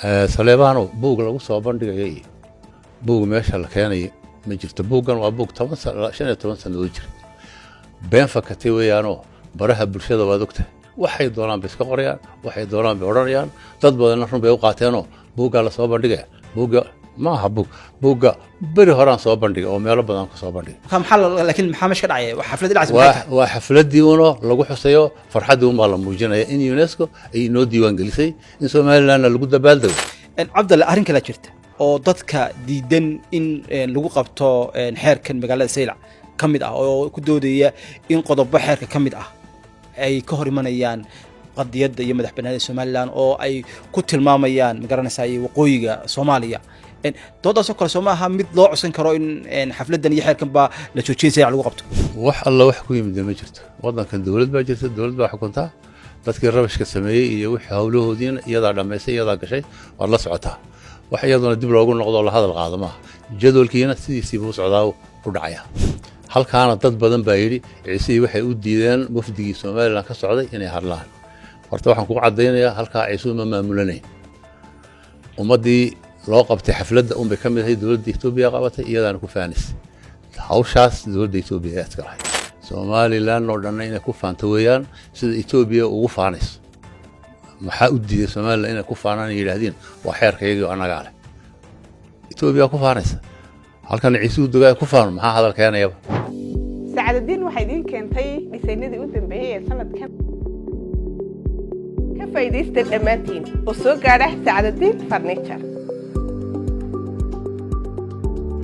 Saleebaano, buug lagu soo bandhigaya iyo buug meesha la keenaya ma jirto. Buuggan waa buug 15 sannadood jira. Been fakatay weeyaanoo baraha bulshada waad ogtahay, waxay doonaan bay iska qorayaan, waxay doonaan bay odhanayaan. Dad badanna run bay u qaateenoo buuggaa lasoo bandhigaya. Buugga ma aha buug. Buugga beri horaan soo bandhigay oo meelo badan ku soo bandhigay. Marka maxaa laakiin maxaa meesha ka dhacaya? Waa xaflad dhacaysa, maxay tahay? Waa xafladdii uno lagu xusayo, farxaddii unbaa la muujinaya in UNESCO ay inoo diiwaan gelisay in Somalilandna lagu dabaaldego. Cabdalle, arrin kalaa jirta oo dadka diidan in lagu qabto xeerkan magaalada Saylac ka mid ah, oo ku doodaya in qodobo xeerka ka mid ah ay ka hor imanayaan qadiyadda iyo madax bannaanida Somaliland, oo ay ku tilmaamayaan, magaranaysaa, waqooyiga Soomaaliya. Doodaasoo kale soo ma aha mid loo codsan karo in xafladdan iyo xeerkan baa la joojiyay Saylac lagu qabto? Wax alla wax ku yimid ma jirto. Waddankan dowlad baa jirta, dowlad baa xukuntaa. Dadkii rabashka sameeyey iyo wixii howlahoodiina iyadaa dhammaysay, iyadaa gashay, waad la socotaa. Wax iyaduna dib loogu noqdo oo la hadal qaado maaha. Jadwalkiina sidiisiiba u socdaa, u dhacaya. Halkaana dad badan baa yidhi Ciisihii waxay u diideen wafdigii Somaliland ka socday inay hadlaan. Horta waxaan kugu caddaynayaa, halkaa Ciisuhu ma maamulanayn. Ummaddii loo qabtay xafladda unbay ka mid ahay. Dowladda Etoobiya qabatay, iyadaana ku faanis hawshaas. Dowladda Etoobiya ayaa iska lahayd. Somaliland oo dhanna inay ku faanto weeyaan sida Etoobiya ugu faanayso. Maxaa u diiday Somaliland inay ku faanaan, yidhaahdeen waa xeerkayagii oo annagaa leh? Etoobiya ku faanaysa, halkan Ciisuhu dogaa ku faano. Maxaa hadal keenayaba? Sacadadiin waxaa idiin keentay dhisaynadii u dambeeyey ee sanadkan. Ka faa'iidaysta dhammaantiin oo soo gaadha Sacadadiin Furniture.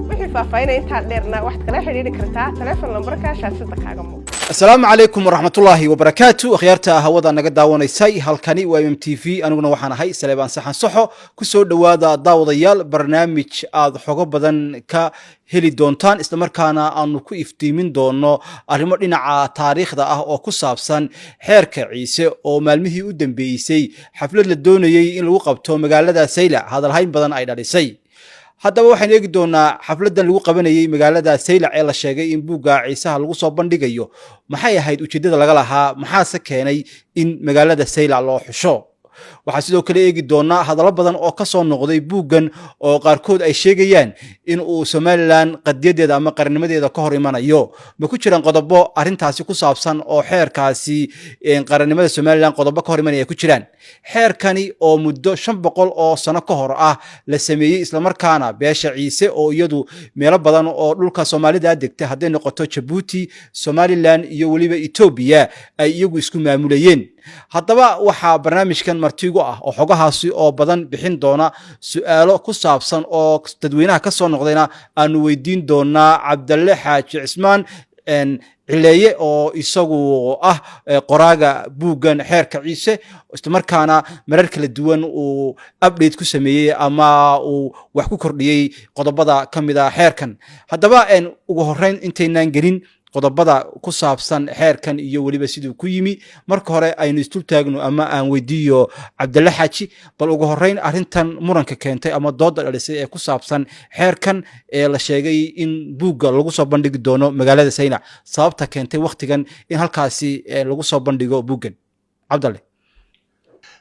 Wixii faahfaahinaya intaa dheerna waxaad kala xidhiidhi kartaa teleefon lambarka shaashada kaaga muuqda. Asalaamu calaykum waraxmatullaahi wabarakaatu. Akhyaarta hawada naga daawanaysay, halkani waa MMTV, aniguna waxaan ahay Saleebaan Saxan Soxo. Ku soo dhowaada, daawadayaal, barnaamij aad xogo badan ka heli doontaan, islamarkaana aanu ku iftiimin doono arrimo dhinaca taariikhda ah oo ku saabsan xeerka Ciise, oo maalmihii u dambeysay xaflad la doonayey in lagu qabto magaalada Saylac hadalhayn badan ay dhalisay. Haddaba waxaynu eegi doonaa xafladdan lagu qabanayey magaalada Saylac ee la sheegay in buugga Ciisaha lagu soo bandhigayo. Maxay ahayd ujeeddada laga lahaa? Maxaase keenay in magaalada Saylac loo xusho? Waxaa sidoo kale eegi doonaa hadallo badan oo ka soo noqday buuggan, oo qaarkood ay sheegayaan in uu Somaliland qadiyadeeda ama qarannimadeeda ka hor imanayo. Ma ku jiraan qodobo arrintaasi ku saabsan oo xeerkaasi qarannimada Somaliland qodobo ka hor imanaya ay ku jiraan? Xeerkani oo muddo 500 oo sano ka hor ah la sameeyey, islamarkaana beesha Ciise oo iyadu meelo badan oo dhulka Soomaalida degta, hadday noqoto Jabuuti, Somaliland iyo weliba Etoobiya, ay iyagu isku maamulayeen. Haddaba waxaa barnaamijkan martigu ah oo xogahaasi oo badan bixin doona, su-aalo ku saabsan oo dadweynaha ka soo noqdayna aanu weydiin doonaa, Cabdalle Xaaji Cismaan Cileeye, oo isagu ah qoraaga buuggan xeerka Ciise, islamarkaana marar kala duwan uu update ku sameeyey ama uu wax ku kordhiyey qodobada ka mid a xeerkan. Haddaba ugu horreyn, intaynaan gelin qodobada ku saabsan xeerkan iyo weliba siduu ku yimi, marka hore aynu istul taagno ama aan weydiiyo Cabdalle Xaaji bal ugu horreyn arrintan muranka keentay ama dooda dhalisay ee ku saabsan xeerkan ee la sheegay in buugga lagu soo bandhigi doono magaalada Saylac, sababta keentay wakhtigan in halkaasi lagu soo bandhigo buuggan, Cabdalle.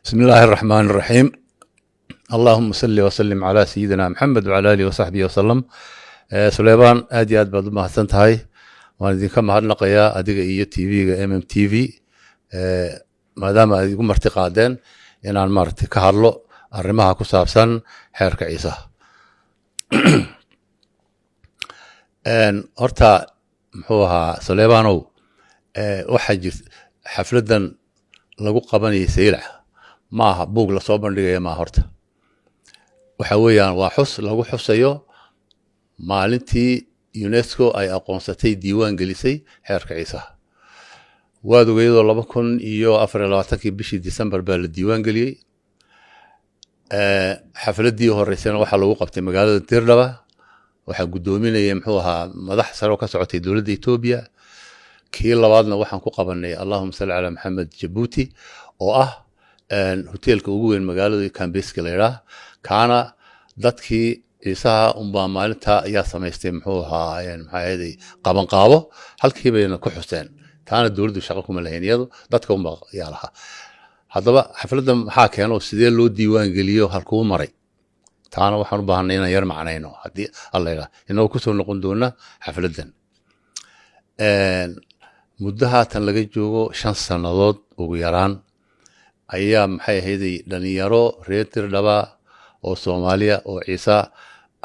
بسم الله الرحمن الرحيم، اللهم صل وسلم على سيدنا محمد وعلى آله وصحبه وسلم. Suleybaan, aad iyo aad baad u mahadsan tahay. Waan idinka mahadnaqayaa adiga iyo TV-ga MMTV, maadaama aad igu marti qaadeen inaan maaragtay ka hadlo arrimaha ku saabsan xeerka Ciisaha. Horta muxuu ahaa, Suleybanow, waxaa jirta xafladdan lagu qabanayay Saylac ma aha buug lasoo bandhigaya maaha. Horta waxa weeyaan waa xus lagu xusayo maalintii UNESCO ay aqoonsatay, diiwaan gelisay xeerka Ciisaha. Waad ogeyadoo 2024-kii bishii December baa la diiwaan geliyey. Xafladdii horeysana waxaa lagu qabtay magaalada Dirdhaba. Waxaa guddoominaya, muxuu ahaa, madax sare oo ka socotay dowladda Etoobiya. Kii labaadna waxaan ku qabanay, allahuma salli calaa Maxamed, Jabuuti, oo ah hoteelka ugu weyn magaalada, Kempinski la yidhaah. Kaana dadkii Ciisaha unbaa maalinta ayaa samaystay, muxuu ahaa, maxaa ahayd, qabanqaabo, halkii bayna ku xuseen. Taana dowladdu shaqo kuma lahayn iyadu, dadka unbaa ayaa lahaa. Haddaba xafladda maxaa keeno, sidee loo diiwaan geliyo, halkuu maray, taana waxaan u baahanay inaan yar macnayno haddii Alla yidhaah, inagoo kusoo noqon doona xafladdan. Muddo haatan laga joogo 5 sannadood ugu yaraan ayaa, maxay ahayday, dhalinyaro reer Dirdhaba oo Soomaaliya oo Ciisa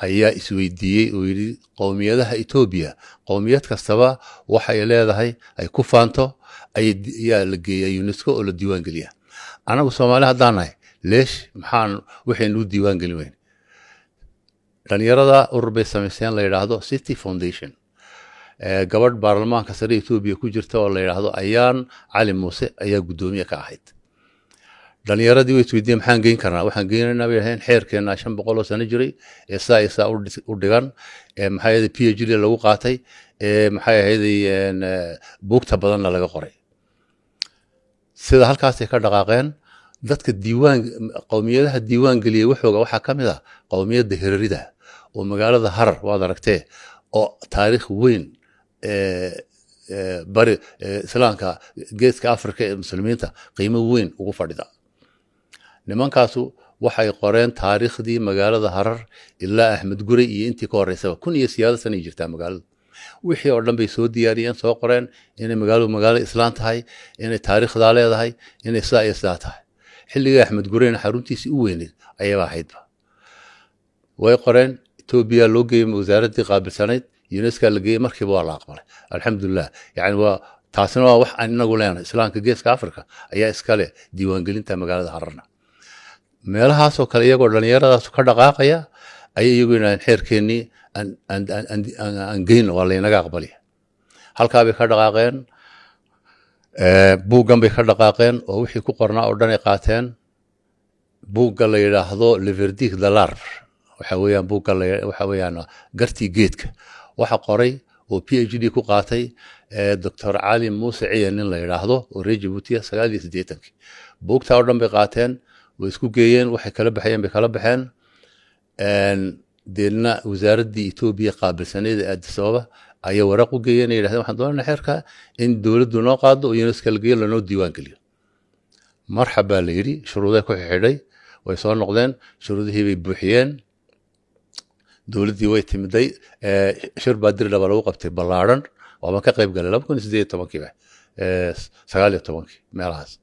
ayaa isweydiiyey oo yidhi: qowmiyadaha Etoobiya, qowmiyad kastaba waxay leedahay ay ku faanto ayaa la geeyaa UNESCO oo la diiwaan geliya. Anagu Soomaali haddaan nahay, leesh maxaan waxaynu u diiwaan gelin weyn? Dhalinyarada urur bay samaysteen la yidhaahdo City Foundation. Gabadh baarlamaanka sare Etoobiya ku jirta oo la yidhaahdo Ayaan Cali Muuse ayaa guddoomiye ka ahayd. Dhalinyaradii way isweydiiyeen: maxaan geyn karnaa? Waxaan geynaynaa, bay dhaheen, xeerkeena 500 oo sano jiray ee saa iyo saa u dhigan, ee maxay ahayd PhD lagu qaatay, ee maxay ahayd buugta badanna laga qoray. Sida halkaasay ka dhaqaaqeen. Dadka diiwaan qowmiyadaha diiwaan geliyey waxooga waxaa ka mid ah qowmiyadda Herarida oo magaalada Harar waad aragtee, oo taariikh weyn bari Islaamka, Geeska Afrika ee Muslimiinta qiimo weyn ugu fadhida. Nimankaasu waxay qoreen taariikhdii magaalada Harar ilaa Axmed Gurey iyo intii ka horeysaba. Kun iyo siyaado sanay jirtaa magaaladu. Wixii oo dhan bay soo diyaariyeen, soo qoreen, inay magaaladu magaalo Islaan tahay, inay taariikhdaa leedahay, inay sidaa iyo sidaa tahay. Xilligii Axmed Gureyna xaruntiisii u weyneyd ayaba ahaydba. Way qoreen, Etoobiya loo geeyey, wasaaraddii qaabilsanayd UNESCO la geeyey, markiiba waa la aqbalay, alxamdulilah. Yani waa taasina waa wax aan inagu leenahay. Islaamka Geeska Africa ayaa iskale diiwaangelinta magaalada Hararna. Meelahaasoo kale iyagoo dhallinyaradaas ka dhaqaaqaya ayay iyagu yidhahdeen: xeerkeennii aan geyno, waa laynaga aqbalaya. Halkaa bay ka dhaqaaqeen, buuggan bay ka dhaqaaqeen oo wixii ku qornaa oo dhan ay qaateen. Buugga la yidhaahdo Le Verdict de l'Arbre, waxa weeyaan buugga waxa weeyaan Gartii Geedka, waxa qoray oo PhD ku qaatay Dr Cali Muuse Ciye, nin la yidhaahdo oo reer Jabuutiya, 89-kii. Buugtaa oo dhan bay qaateen, way isku geeyeen, waxay kala baxayeen bay kala baxeen. Deedna wasaaraddii Etoobiya qaabilsaneed ee Addis Ababa ayay waraaq u geeyeen, ay yidhahdeen: waxaan doonayna xeerka in dowladdu noo qaado oo UNESCO la geeyo, lanoo diiwaan geliyo. Marxab baa la yidhi. Shuruuday ku xidhay. Way soo noqdeen, shuruudihii bay buuxiyeen. Dowladdii way timiday. Shir baa Dirdhaba lagu qabtay ballaadhan, waabaan ka qayb galay 2018-kiiba, 19-kii meelahaas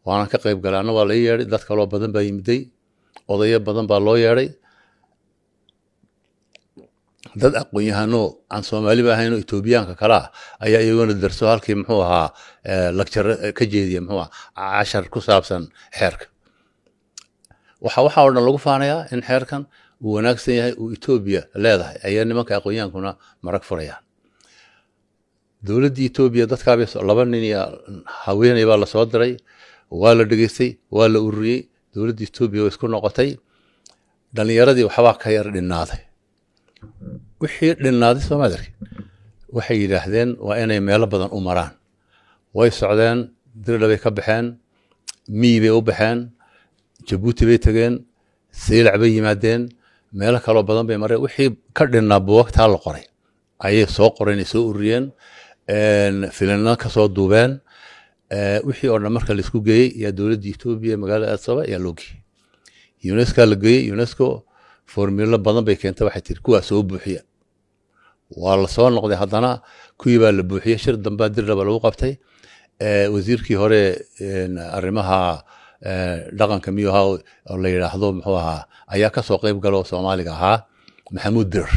waanan ka qayb galay. Anna waa la ii yeedhay, dad kaloo badan baa yimiday, odayo badan baa loo yeedhay, dad aqoon-yahano aan Soomaaliba ahayn oo Etoobiyaanka kale ah ayaa iyaguna darso halkii, muxuu ahaa, lecture ka jeediya, muxuu ahaa, cashar ku saabsan xeerka. Waxa oo dhan lagu faanayaa in xeerkan uu wanaagsan yahay, uu Etoobiya leedahay, ayaa nimanka aqoon-yahankuna marag furayaan. Dowladdii Etoobiya dadkaabay laba nin iyo haweeney baa lasoo diray, waa la dhegeystay, waa la ururiyey. Dowladda Etoobiya way isku noqotay. Dhallinyaradii waxbaa ka yar dhinaaday. Wixii dhinaaday Soomaalia waxay yidhaahdeen waa inay meelo badan u maraan. Way socdeen, Dirdhabay ka baxeen, miyi bay u baxeen, Jabuuti bay tegeen, Saylac bay yimaadeen, meelo kaloo badan bay mareen. Wixii ka dhinnaa buugagtaa la qoray ayay soo qoreen, ay soo ururiyeen, filina ka soo duubeen. Wixii oo dhan marka laisku geeyey ayaa dowladda Etoobiya magaalada Addis Ababa ayaa loo geeyey. UNESCO la geeyey. UNESCO formula badan bay keentay, waxay tiri: kuwaa soo buuxiya. Waa la soo noqday haddana, kuwii baa la buuxiyey. Shir dambaa Dirdhaba lagu qabtay. Wasiirkii hore arrimaha dhaqanka miyuu ahaa oo la yidhaahdo, muxuu ahaa, ayaa ka soo qayb gala oo Soomaaliga ahaa, Maxamuud Dirir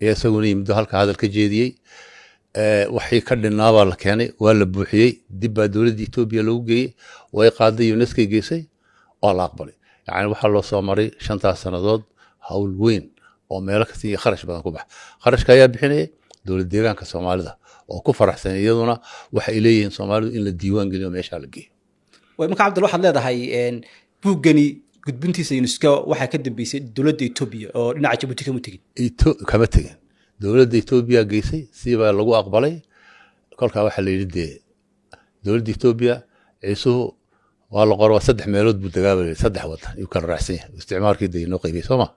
ayaa isaguna yimiddo, halka hadal ka jeediyey. Waxii ka dhinnaabaa la keenay, waa la buuxiyey, dib baa dowladda Etoobiya loogu geeyey, way qaaday, UNESCO geysay, waa la aqbalay. Yacni waxaa loo soo maray 5-taas sannadood hawl weyn oo meelo kasta iyo kharash badan ku bax. Kharashka ayaa bixinayay dowlad deegaanka Soomaalida oo ku faraxsan iyaduna waxay leeyihiin Soomaalidu in la diiwaan geliyo, meeshaa la geeyo. Way marka, Cabdal, waxaad leedahay buuggani gudbintiisa UNESCO waxaa ka dambeysay dowladda Etoobiya oo dhinaca Jabuuti kama tegin? Kama tegin. Dowladda Etoobiya geysay, sibaa lagu aqbalay. Kolkaa waxaa la yidhi dee dowladda Etoobiya Ciisuhu waa la qoro, waa saddex meelood buu degaa baa la yidhi, saddex wadan yuu kala raacsan yahay, isticmaalkii dee inoo qaybiyey, soo ma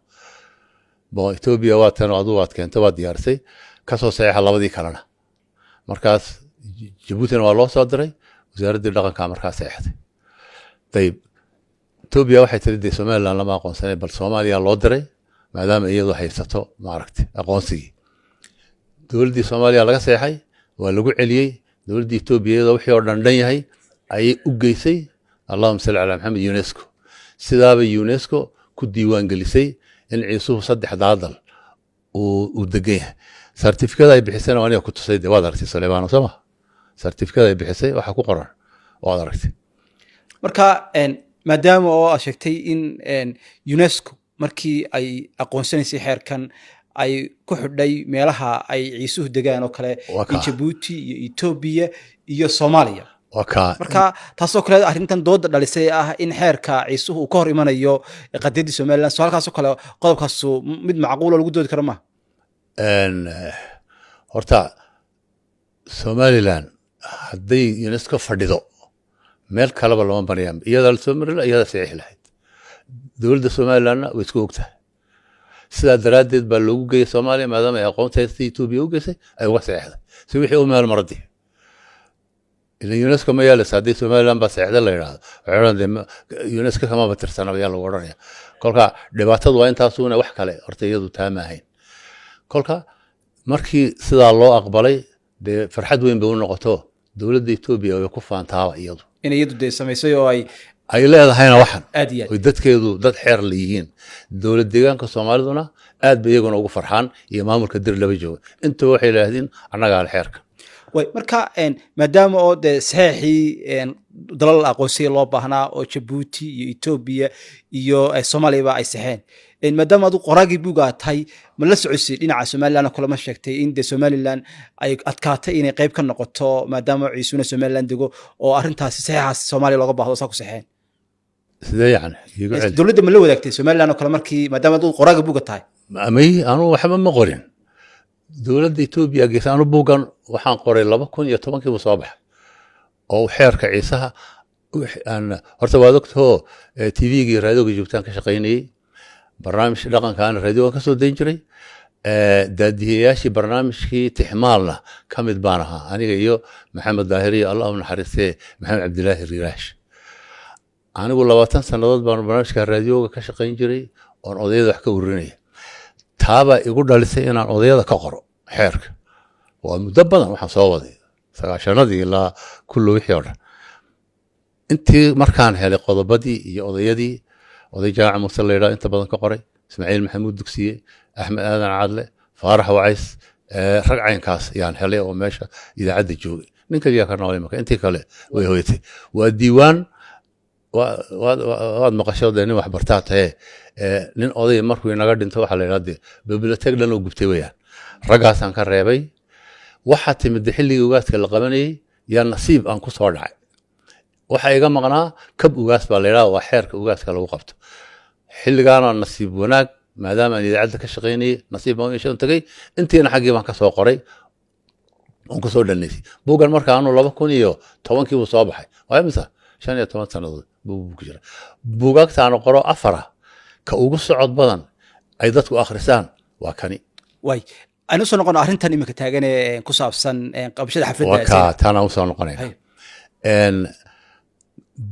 bon? Etoobiya waa tan, adigu waad keentay, waad diyaarisay, kasoo saxiixa labadii kalena. Markaas Jabuutina waa loo soo diray, wasaaraddii dhaqanka markaa saxiixday. Dayib, Etoobiya waxay tiri dee Somaliland lama aqoonsanay, bal Soomaaliya loo diray maadaama iyadu haysato maaragtay aqoonsigii. Dowladdii Soomaaliya laga seexay, waa lagu celiyey. Dowladdii Etoobiya iyadoo wixii oo dhan dhan yahay ayay u geysay, allahuma salli calaa Maxamed, UNESCO. Sidaabay UNESCO ku diiwaan gelisay in Ciisuhu saddex daadal uu degan yahay. Sartifikada ay bixisayna waa aniga ku tusay dee, waad aragtay Suleymaano, soo ma? Sartifikada ay bixisay waxaa ku qoran waad aragtay. Marka maadaama oo aad sheegtay in UNESCO markii ay aqoonsanaysay xeerkan ay ku xidhay meelaha ay Ciisuhu degaan oo kale Waa in kaa. Jabuuti iyo Etoobiya iyo Soomaaliya. Waa kaa. Marka taasoo kale arrintan dooda dhalisay ah in xeerka Ciisuhu uu ka hor imanayo qadiyaddii Somaliland, so halkaasoo kale qodobkaasu mid macquula lagu doodi karo maaha. Horta Somaliland hadday UNESCO fadhido meel kaleba lama marayaan, iyadaa lasoo mari lahaa, iyadaa saxiixi lahayd. Dowladda Somalilandna way isku ogtahay. Sidaa daraaddeed baa loogu geeyey Soomaaliya, maadaama ay aqoonta haystay Etoobiya u geysay, ay uga saxiixday si wixii u meel maradi. Ilan UNESCO ma yeelaysa haddii Somaliland baa saxiixda la yidhaahdo, waxay odhan dee UNESCO kamaba tirsanaba ayaa lagu odhanaya. Kolka dhibaatadu waa intaasuuna, wax kale horta iyadu taa ma ahayn. Kolka markii sidaa loo aqbalay dee farxad weyn bay u noqoto dowladda Etoobiya, way ku faantaaba iyadu in iyadu dee samaysay oo ay ay leedahayna waxan aad iyo aad oy dadkeedu dad xeer la yihiin. Dowlad deegaanka Soomaaliduna aad bay iyaguna ugu farxaan, iyo maamulka dir laba jooga intaba waxay yidhaahdeen annagaa le xeerka. Way marka maadaama oo dee saxeexii dalal aqoonsiya loo baahnaa oo Jabuuti iyo Etoobiya iyo Soomaaliyaba ay saxeen, maadaama adu qoraagii buuga aad tahay, ma la socosay dhinaca Somaliland oo kale? Ma sheegtay in dee Somaliland ay adkaatay inay qayb ka noqoto maadaama Ciisuna Somaliland dego oo arrintaasi saxeexaas Soomaaliya looga baahdo, saa ku saxeen? Sidee yani? Iigu celi. Dowladda ma la wadaagtay Somaliland oo kale markii, maadaama adu qoraaga buuga tahay? May, anuu waxba ma qorin. Dowladda Etoobiya geysa. Anu buuggan waxaan qoray 2010-kii buu soo baxay oo xeerka Ciisaha horta waad ogtahoo TV-gii raadioga joogtaan ka shaqaynayey, barnaamij dhaqankaana raadiogan ka soo dayn jiray. Daadihiyayaashii barnaamijkii Tixmaalna ka mid baan ahaa, aniga iyo Maxamed Daahir iyo, Allah u naxariistee, Maxamed Cabdilaahi Riiraash. Anigu 20 sannadood baan barnaamijka raadioga ka shaqayn jiray oon odayada wax ka ururinaya. Taabaa igu dhalisay inaan odayada ka qoro xeerka. Waa muddo badan waxaan soo waday, 90-adii ilaa kullo wixii oo dhan. Intii markaan helay qodobadii iyo odayadii, oday Jaamac Muuse la yidhaha inta badan ka qoray, Ismaaciil Maxamuud Dugsiye, Axmed Aadan Caadle, Faarax Wacays, rag caynkaas yaan helay oo meesha idaacadda joogay. Nin kaliya ka noolay marka, intii kale way hoyatay. Waa diiwaan waad maqasho dee, nin wax bartaa tahe. Nin oday markuu inaga dhinto waxaa la yidhaha dee bibliotek dhan oo gubtay weeyaan. Raggaasaan ka reebay. Waxaa timid de xilligii ugaaska la qabanayey yaa nasiib aan ku soo dhacay. Waxaa iga maqnaa kab ugaas baa la yidhaha, waa xeerka ugaaska lagu qabto. Xilligaana nasiib wanaag, maadaama aan idaacadda ka shaqaynayey, nasiib baan u yeeshay oon tagay. Intiina xaggii baan ka soo qoray oon kusoo dhanaysay buuggan. Marka anuu 2010-kii buu soo baxay, waa imisa? 15 sannadood buu ku jira. Buugaagtaanu qoro afara ka ugu socod badan ay dadku akhrisaan waa kani. Way aynu usoo noqono arrintan iminka taagan ee ku saabsan qabashada waa xafladda. Kaa taanaan usoo noqonaya. Hay.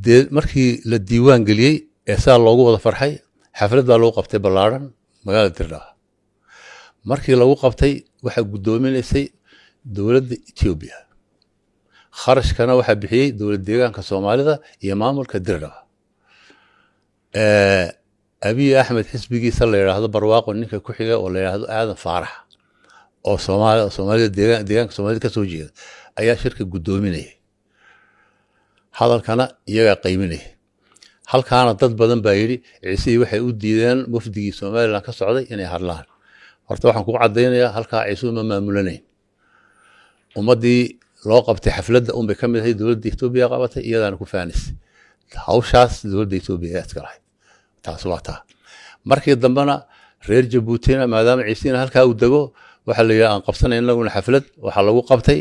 Dee markii la diiwaan geliyey ee saa loogu wada farxay, xaflad baa lagu qabtay ballaaran magaalada Dirdhaba. Markii lagu qabtay waxaa guddoominaysay dowladda Etoobiya, kharashkana waxaa bixiyey dowlad deegaanka Soomaalida iyo maamulka Dirdhaba. Abiy Axmed xisbigiisa la yidhaahdo Barwaaqo, ninka ku xiga oo la yidhaahdo Aadan Faarax oo Soomaali Soomaalida deegaanka Soomaalida ka soo jeeda ayaa shirka guddoominaya, hadalkana iyagaa qayminaya. Halkaana dad badan baa yidhi Ciisihii waxay u diideen wafdigii Somaliland ka socday inay hadlaan. Horta waxaan kugu caddaynayaa halkaa Ciisuhu ma maamulanayn. Ummaddii loo qabtay xafladda unbay ka mid ahay. Dowladda Etoobiya qabatay, iyadaana ku faanisay hawshaas. Dowladda Etoobiya ayaa iska lahayd taas. Waa taa. Markii dambena reer Jabuutina, maadaama Ciisiina halkaa uu dego, waxaa la yidhi aan qabsanay inaguna xaflad. Waxaa lagu qabtay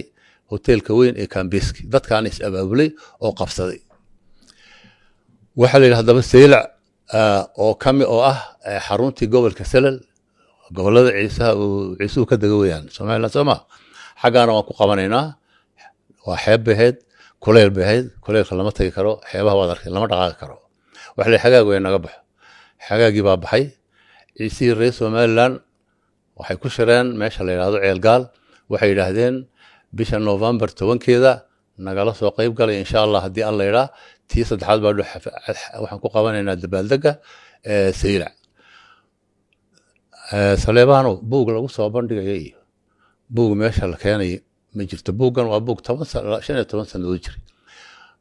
hoteelka weyn ee Kambiski. Dadkaana is abaabulay oo qabsaday. Waxaa la yidhi haddaba Saylac oo kami oo ah xaruntii gobolka Salal, gobolada Ciisaha uu Ciisuhu ka dego weeyaan Somaliland, soo ma? Xaggaana waan ku qabanaynaa, waa xeeb baheed. Kuleyl bay ahayd, kuleylka lama tagi karo, xeebaha waad arkay, lama dhaqaaqi karo. Waxa la xagaag way naga baxo, xagaagii baa baxay. Ciisihii reer Somaliland waxay ku shireen meesha la yidhaahdo Ceelgaal. Waxay yidhaahdeen bisha November 10-keeda nagala soo qayb galay, insha Allah. Haddii Alla yidhaa, tii saddexaad baa waxaan ku qabanaynaa dabaaldega Saylac. Saleebaano, buug lagu soo bandhigaya iyo buug meesha la keenay ma jirto. Buuggan waa buug 15 sannadood jiray,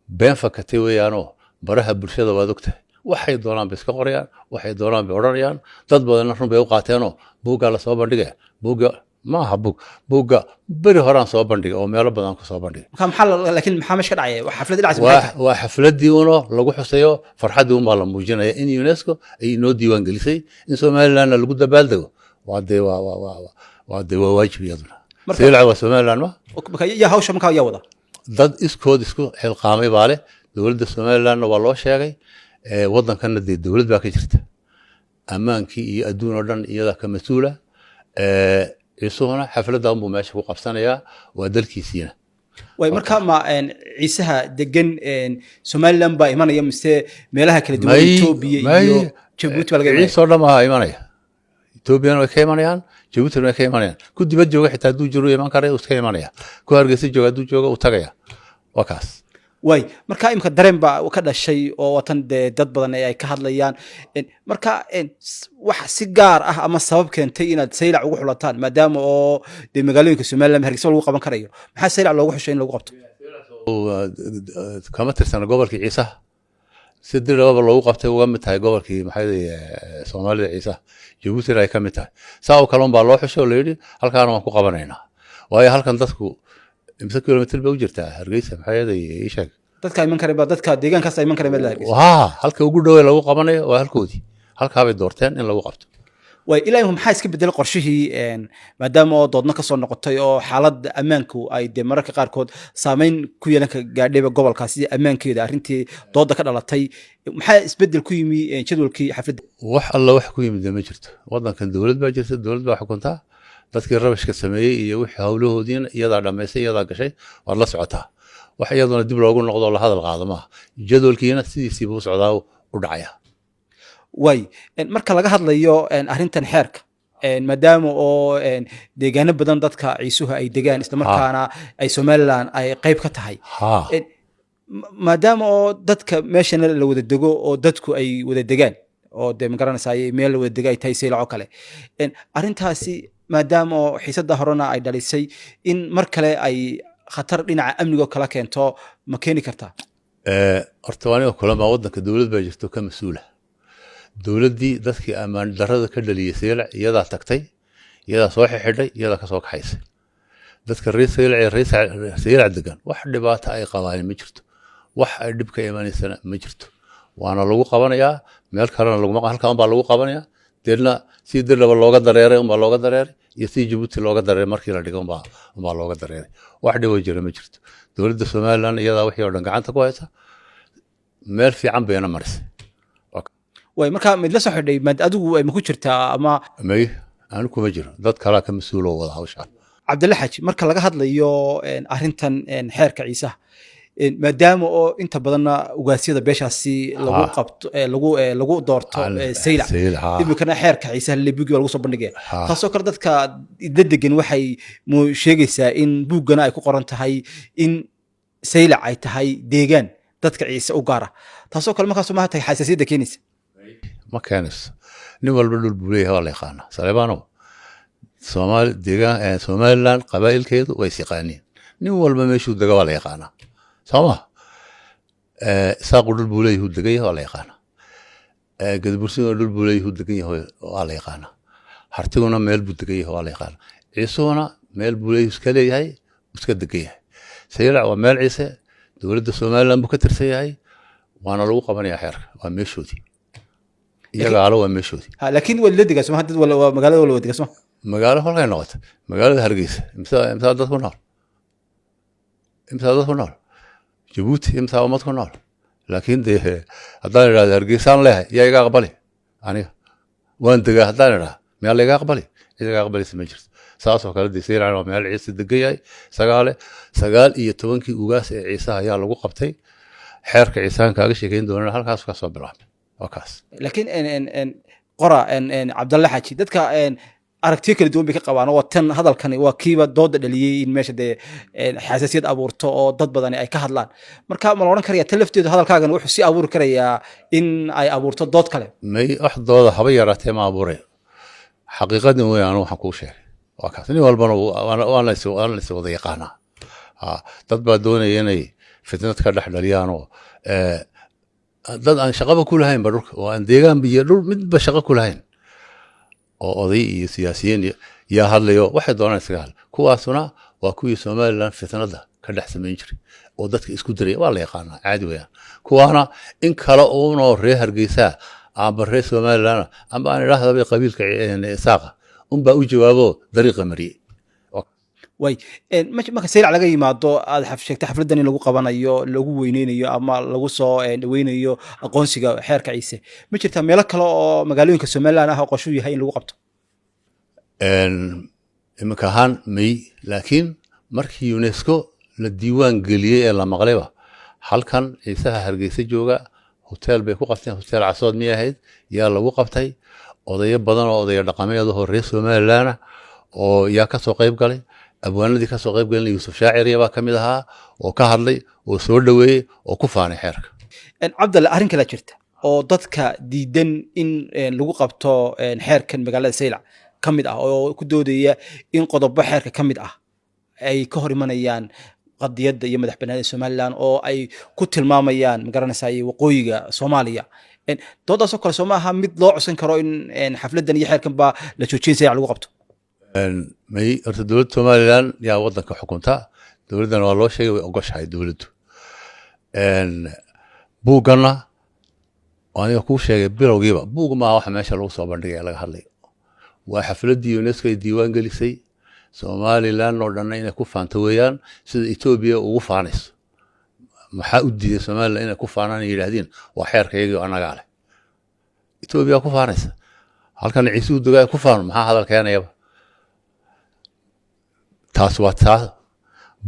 been fakatay weeyaanoo baraha bulshada waad ogtahay, waxay doonaan bay iska qorayaan, waxay doonaan bay odhanayaan. Dad badanna run bay u qaateenoo buuggaa lasoo bandhigaya. Buugga ma aha buug, buugga beri horaan soo bandhigay oo meelo badan ku soo bandhigay. Marka maxaa laakiin maxaa meesha ka dhacaya? Wax xaflad dhacaysa maxay tahay? Waa xafladdii uno lagu xusayo, farxaddii unbaa la muujinaya in UNESCO ay inoo diiwaan gelisay, in Somalilandna lagu dabaaldego. Waa dee waa dee waa waajib iyaduna. Saylac waa Somaliland ma Marka yaa hawsha markaa yaa wada? Dad iskood isku xilqaamay baa leh. Dowladda Somalilandna waa loo sheegay. Waddankanna dee dowlad baa ka jirta, ammaankii iyo adduun oo dhan iyadaa ka mas-uula. Ciisuhuna xafladda unbuu meesha ku qabsanayaa, waa dalkiisiina. Way marka ma ciisaha degan Somaliland baa imanaya mise meelaha kala duwan, Etoobiya iyo Jabuuti baa laga imanaya? Ciise oo dhan baa imanaya. Etoobiyana way ka imanayaan, Jabuutina way ka imanayaan. Ku dibad jooga xitaa hadduu jiro iman karaya, uu iska imanaya. Ku Hargeysa jooga hadduu jooga, uu tagaya. Waa kaas. Waay, marka imika dareen baa ka dhashay oo watan dee dad badan ay ka hadlayaan. Marka wax si gaar ah ama sabab keentay inaad Saylac ugu xulataan, maadaama oo dee magaalooyinka Somaliland, Hargeysa lagu qaban karayo, maxaa Saylac loogu xushay in lagu qabto? Kama tirsana gobolkii Ciisaha. Si Dirdhababa loogu qabtay uga mid tahay gobolkii maxay Soomaalida Ciisaha, Jabuutina ay ka mid tahay. Saa oo kale un baa loo xushay oo la yidhi halkaana waan ku qabanaynaa, waayo halkan dadku imse kilomitr bay u jirtaa Hargeysa? Maxay ii sheeg. Dadka iman kara ba, dadka deegaankaas iman kara meel Hargeysa. Haa, halka ugu dhowe lagu qabanayo waa halkoodii, halkaabay doorteen in lagu qabto. Waay, ilaa imika maxaa iska bedelay qorshihii, maadaama oo doodna kasoo noqotay oo xaaladda ammaanku ay dee mararka qaarkood saameyn ku yeelan ka gaadhayba gobolkaas sidii ammaankeeda, arrintii dooda ka dhalatay, maxaa isbedel ku yimi jadwalkii xafladda? Wax alla wax ku yimid ma jirto. Waddankan dowlad baa jirta, dowlad baa xukuntaa. Dadkii rabashka sameeyey iyo wixii howlahoodiina iyadaa dhammaysay, iyadaa gashay, waad la socotaa. Wax iyaduna dib loogu noqdo la hadal qaado maaha. Jadwalkiina sidiisiiba u socdaa, u dhacaya. Waay, marka laga hadlayo arrintan xeerka, maadaama oo deegaano badan dadka ciisuhu ay degaan, islamarkaana ay Somaliland ay qayb ka tahay, maadaama oo dadka meeshana la wada dego oo dadku ay wada degaan oo dee magaranaysaa meel la wada dega ay tahay Saylac oo kale, arrintaasi maadaama oo xiisadda horena ay dhalisay, in mar kale ay khatar dhinaca amnigo kala keento ma keeni kartaa? Horta waa aniga kulama, waddanka dowlad baa jirto ka mas-uula. Dowladdii dadkii ammaan darrada ka dhaliyey Saylac iyadaa tagtay, iyadaa soo xixidhay, iyadaa kasoo kaxaysay. Dadka reer Saylac ee reer Saylac degan wax dhibaato ay qabaan ma jirto, wax ay dhib ka imanaysana ma jirto. Waana lagu qabanayaa, meel kalena laguma, halkan unbaa lagu qabanayaa. Deedna si Dirdhaba looga dareeray unbaa looga dareeray, iyo si Jabuuti looga dareeray markii la dhigay unbaa looga dareeray. Wax dhiboo jira ma jirto. Dowladda Somaliland iyadaa wixii oo dhan gacanta ku haysa, meel fiican bayna marisay. Way, marka mid la soo xidhay maad adigu ay ma ku jirtaa ama? May, anu kuma jiro, dad kalaa ka mas-uuloo wada hawshaa. Cabdalla Xaaji, marka laga hadlayo arrintan xeerka ciisaha, maadaama oo inta badanna ugaasyada beeshaasi lagu qabto lagu doorto Saylac, Saylac, ha. imikana xeerka ciisaha lebugi baa lagu soo bandhigaya, taasoo kale dadka la degan waxay mu sheegaysaa in buuggana ay ku qoran tahay in Saylac ay tahay deegaan dadka ciise u gaara. Taasoo kale markaas maha tahay xasaasiyadda keenaysa? Ma keenayso. Nin walba dhul buu leeyahay, waa la yaqaanaa, Saleebano. Soomaali deegaan Somaliland qabaa'ilkeedu way is yaqaaniin. Nin walba meeshuu dega waa la yaqaanaa, soo ma? Isaaqu dhul buu leeyahay uu degan yahay, waa la yaqaanaa. Gadabursiguna dhul buu leeyahay uu degan yahay, waa la yaqaanaa. Hartiguna meel buu degan yahay, waa la yaqaanaa. Ciisuhuna meel buu leeyahay, iska leeyahay, iska degan yahay. Saylac waa meel ciise, dowladda Somaliland buu ka tirsan yahay, waana lagu qabanayaa xeerka. Waa meeshoodii, iyaga alo, waa meeshoodii. Ha, laakiin waa la degaa soma dad waa magaalada waa la wada degaa soma? Magaalo kolkay noqotay magaalada Hargeysa, imsaa dad ku nool? Imsaa dad ku nool? Jabuuti imsaa ummad ku nool? Laakiin dee haddaan idhahdo Hargeysaan leehay, yaa iga aqbali? Aniga waan degaa haddaan idhaha, Miyaa layga aqbali? Cid iga aqbalaysa ma jirto. Saasoo kale dee Saylac waa meel Ciise degan yahay, sagaale 19-kii ugaas ee Ciisaha ayaa lagu qabtay. Xeerka Ciisahan kaaga sheekeyn doonana halkaas ka soo bilaabmay, waa kaas. Laakiin qora Cabdalle Xaaji, dadka aragtiyo kala duwan bay ka qabaan oo tan hadalkani waa kiiba dooda dhaliyey in meesha dee xasaasiyad abuurto oo dad badani ay ka hadlaan. Marka ma la odhan karaya tan lafteedu hadalkaagan wuxuu sii abuuri karayaa in ay abuurto dood kale? May, wax dooda haba yaraatee ma abuurayo. Xaqiiqadin weyn anu waxaan kuu sheegay waa kaas. Nin walbana waa la is wada yaqaanaa. Dad baa doonaya inay fitnad ka dhex dhaliyaan oo dad aan shaqaba ku lahaynba dhulka oo aan deegaan iyo dhul midba shaqo ku lahayn oo oday iyo siyaasiyiin yaa hadlayo, waxay doonaan iskaga hadla. Kuwaasuna waa kuwii Somaliland fitnada ka dhex samayn jiray oo dadka isku diray, waa la yaqaanaa, caadi weeyaan. Kuwaana in kale uunoo reer Hargeysa amba reer Somaliland amba aan idhaahdaba qabiilka Isaaqa unbaa u jawaabo dariiqa mariyey. Way marka Saylac laga yimaado, aad sheegtay xafladdan in lagu qabanayo, lagu weyneynayo ama lagu soo dhaweynayo aqoonsiga xeerka Ciise, ma jirtaa meelo kale oo magaalooyinka Somaliland ah oo qorshu yahay in lagu qabto? Iminka ahaan may, laakiin markii UNESCO la diiwaan geliyey ee la maqlayba, halkan Ciisaha Hargeysa jooga hotel bay ku qabteen, Hotel Casood miyay ahayd, yaa lagu qabtay. Odayo badan oo odayo dhaqameed oo reer Somaliland ah oo yaa kasoo qayb galay. Abwaanadii kasoo qayb galina Yuusuf Shaaciriya baa ka mid ahaa oo ka hadlay oo soo dhoweeyey oo ku faanay xeerka. Cabdalle, arrin kalaa jirta oo dadka diidan in lagu qabto xeerkan magaalada Saylac ka mid ah oo ku doodaya in qodobo xeerka ka mid ah ay ka hor imanayaan qadiyadda iyo madax banaanida Somaliland oo ay ku tilmaamayaan, magaranaysaa, waqooyiga Soomaaliya. Doodaasoo kale soo ma aha mid loo codsan karo in xafladdan iyo xeerkan baa la joojiyay Saylac lagu qabto? May, horta dowladda Somaliland yaa waddanka xukunta, dowladdana waa loo sheegay, way ogoshahay dowladdu. Buugganna aniga kuu sheegay bilowgiiba, buug maaha waxa meesha lagu soo bandhigaya laga hadlayo. Waa xafladdii UNESCO ay diiwaan gelisay, Somaliland oo dhanna inay ku faanto weeyaan, sida Etoobiya ugu faanayso. Maxaa u diiday Somaliland inay ku faanaan ay yidhaahdeen waa xeerka iyagii annagaa leh? Etoobiya ku faanaysa, halkan Ciisuhu degaa ku faano, maxaa hadal keenayaba? Taas waa taa,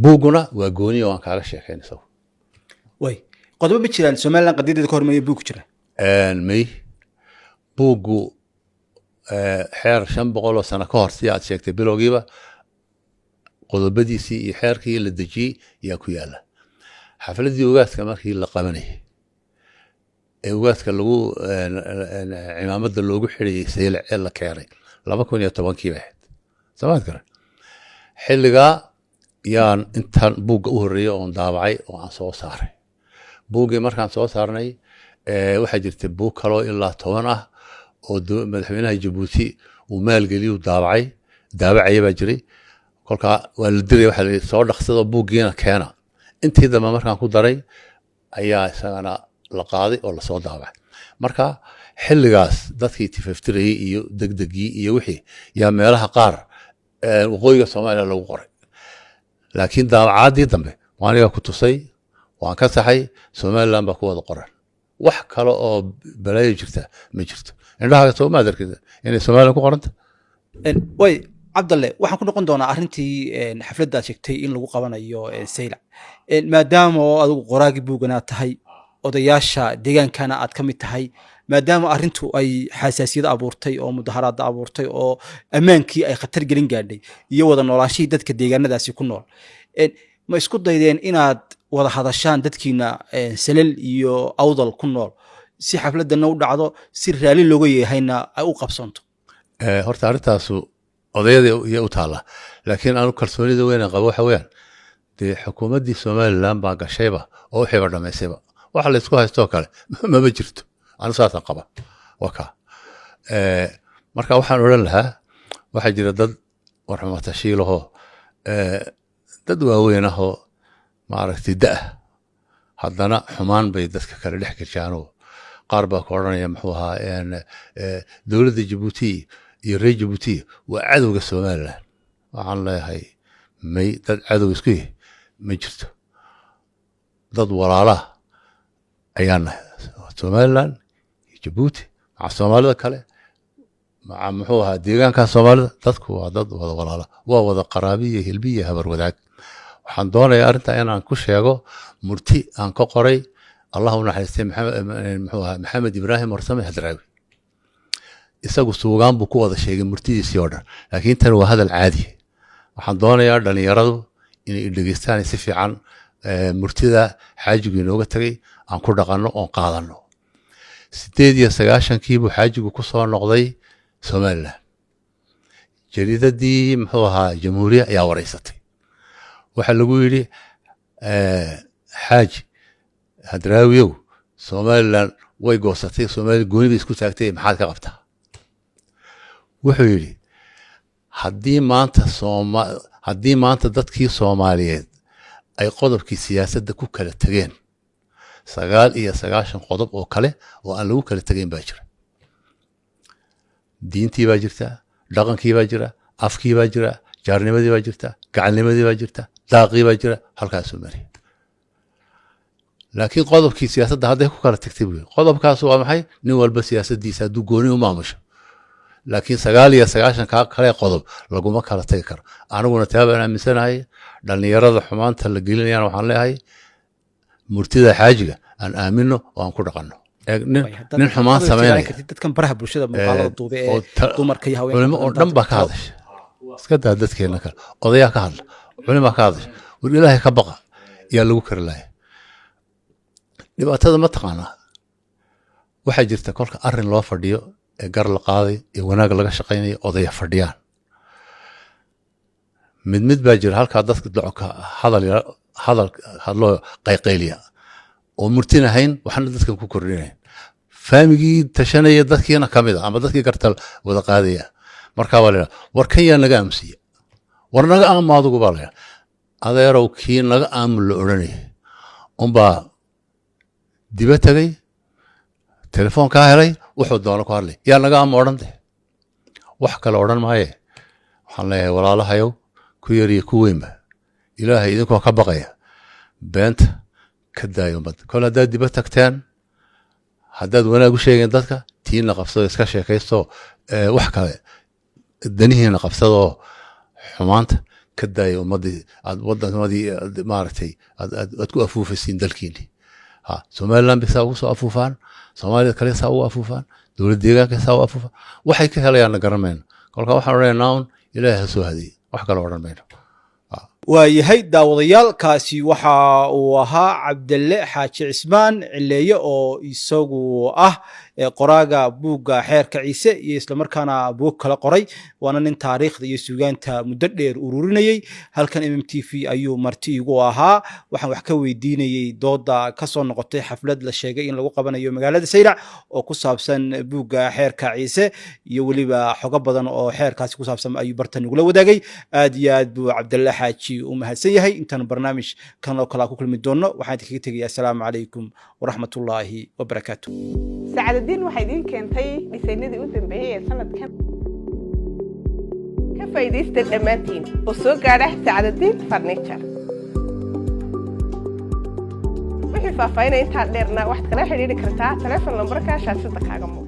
buugguna waa gooniya, waan kaaga sheekayn isagu. Way, qodobo ma jiraan Somaliland qadiyadeeda ka hormariya buug ku jira? May, buuggu xeer 500 oo sano ka hor, si aad sheegtay bilowgiiba, qodobadiisii iyo xeerkii la dejiyey yaa ku yaala. Xafladdii ugaaska markii la qabanayay ee ugaaska lagu cimaamadda loogu xidhayay Saylac ee la keenay 2010-kii bay ahayd, samaad garan. Xilligaa yaan intaan buugga u horreeyey oon daabacay oo aan soo saaray. Buuggii markaan soo saarnay, waxaa jirta buug kaloo ilaa 10 ah oo madaxweynaha Jabuuti uu maalgeliyuu daabacay, daabacaya baa jiray. Kolkaa waa la diray, waxaa la yidhi soo dhaqsado buuggiina keena. Intii dambe markaan ku daray ayaa isagana la qaaday oo lasoo daabacay. Marka xilligaas dadkii tifaftirayey iyo degdegii iyo wixii yaa meelaha qaar waqooyiga Soomaaliya lagu qoray, laakiin daabacaadii dambe waa aniga ku tusay, waan ka saxay, Somaliland baa ku wada qoran. Wax kale oo balaayo jirta ma jirto. Indhahaaga soo maad arkid inay Somaliland ku qoranta? Way, Cabdalle, waxaan ku noqon doonaa arrintii xafladda aad sheegtay in lagu qabanayo Saylac. Maadaama oo adigu qoraagii buugana tahay, odayaasha deegaankana aad ka mid tahay, maadaama arrintu ay xasaasiyad abuurtay oo mudaharaadda abuurtay oo ammaankii ay khatar gelin gaadhay iyo wada noolaanshihii dadka deegaanadaasi ku nool, ma isku daydeen inaad wada hadashaan dadkiina Salal iyo Awdal ku nool si xafladana u dhacdo, si raali looga yahayna ay u qabsanto? Horta arrintaasu odayada iyo u taallaa, laakiin anu kalsoonida weynan qabo waxa weeyaan dee xukuumaddii Somaliland baa gashayba oo wixiiba dhamaysayba, waxa la isku haystoo kale mama jirto. Anu saasaan qaba, waa kaa. Marka waxaan odhan lahaa, waxaa jira dad warxumatashiilahoo, dad waaweyn ahoo maaragtay da' haddana xumaan bay dadka kale dhex gashaanoo qaar baa ku odhanaya, muxuu ahaa, dowladda Jabuuti iyo reer Jabuuti waa cadowga Somaliland. Waxaan leeyahay may, dad cadow isku yihi ma jirto, dad walaalaha ayaan nahay, Somaliland iyo Jabuuti maca Soomaalida kale. Maca muxuu ahaa deegaanka Soomaalida, dadku waa dad wada walaala, waa wada qaraabi iyo hilbi iyo habar wadaag. Waxaan doonayaa arrintaa inaan ku sheego murti aan ka qoray, Allah u naxariistay, Maxamed, muxuu ahaa, Maxamed Ibraahim Warsame Hadraawi. Isagu suugaan buu ku wada sheegay murtidiisii oo dhan, laakiin tan waa hadal caadi. Waxaan doonayaa dhalinyaradu inay dhegeystaan si fiican murtida xaajigu inooga tegay, aan ku dhaqanno oon qaadanno. 98-kii buu xaajigu ku soo noqday Somaliland. Jariidadii, muxuu ahaa, Jamhuuriya ayaa wareysatay. Waxaa lagu yidhi, "Xaaji Hadraawiyow, Somaliland way goosatay, Soomaaliya gooni bay isku taagtay, maxaad ka qabtaa?" Wuxuu yidhi, "Haddii maanta dadkii Soomaaliyeed ay qodobkii siyaasadda ku kala tegeen, 99 qodob oo kale oo aan lagu kala tegeyn baa jira. Diintii baa jirta, dhaqankii baa jira, afkii baa jira, jaarnimadii baa jirta, gacalnimadii baa jirta, daaqii baa jira, halkaasuu mari. Laakiin qodobkii siyaasadda hadday ku kala tagtay," buu yidhi, "qodobkaas waa maxay? Nin walba siyaasaddiisa hadduu gooni u maamusho, laakiin 99 kaa kale qodob laguma kala tagi karo." Aniguna taa baan aaminsanahay. Dhallinyarada xumaanta la gelinayana waxaan leeyahay, murtida xaajiga aan aamino oo aan ku dhaqanno. Nin xumaan sameynaya dadkan baraha bulshada muuqaalada duube ee dumarka iyo haweenka culimo oo dhan baa ka hadasha. Iska daa dadkeena kale, odayaa ka hadla, culimaa ka hadasha. War Ilaahay ka baqa yaa lagu kari laaya. Dhibaatada ma taqaanaa? Waxaa jirta kolka arrin loo fadhiyo ee gar la qaaday ee wanaag laga shaqaynayo, odaya fadhiyaan, mid mid baa jira halkaa dadka docoka hadal hadal hadloo qayqayliya oo murtinahayn, waxna dadkan ku kordhinayn, faamigii tashanaya dadkiina ka mid a ama dadkii garta wada qaadaya. Markaa baa la yidhaha, "War kan yaa naga aamusiya? War naga aamu adigu," baa la yidhaha. Adeerow, kii naga aamu la odhanayay unbaa diba tegay, telefoon kaa helay, wuxuu doono ku hadlay. Yaa naga aamu odhante? Wax kale odhan maaye. Waxaan leeyahay, walaalahayow, ku yar iyo ku weynba, Ilaahay idinkoo ka baqaya beenta ka daayo ummadda. Kol haddaad diba tagteen, haddaad wanaag u sheegeen dadka, tiina qabsado, iska sheekaysto, wax kale danihiina qabsadoo xumaanta ka daaya ummaddii aad wadanimadii maaragtay aad ku afuufaysiin dalkiini. Ha Somaliland bay saa ugu soo afuufaan, Soomaalida kale saa ugu afuufaan, dowlad deegaanka saa ugu afuufaan. Waxay ka helayaanna garan mayno. Kolka waxaan odhanaynaa un Ilaahay ha soo hadiyey, wax kale odhan mayno. Waayahay daawadayaal, kaasi waxa uu ahaa Cabdelle Xaaji Cismaan Cileeye oo isagu ah qoraaga buugga Xeerka Ciise iyo islamarkaana buug kala qoray, waana nin taariikhda iyo suugaanta muddo dheer ururinayey. Halkan MMTV ayuu marti igu ahaa. Waxaan wax ka weydiinayey dooda kasoo noqotay xaflad la sheegay in lagu qabanayo magaalada Saylac oo ku saabsan buugga Xeerka Ciise, iyo weliba xogo badan oo xeerkaasi ku saabsan ayuu bartan nagula wadaagay. Aad iyo aad buu Cabdelle Xaaji u mahadsan yahay. Intaanu barnaamij kan oo kale ku kulmi doono, waxaan idinkaga tegaya assalaamu calaykum waraxmatullaahi wabarakaatu. Sacadadiin waxaa idiin keentay dhisaynadii u dambeeyey ee sanadkan. Ka faa'iidaysta dhammaantiin oo soo gaadha Sacadadiin Furniture. Wixii faahfaahinaya intaa dheerna waxaad kala xidhiidhi kartaa telefoon lambarka shaashada kaaga muuqda.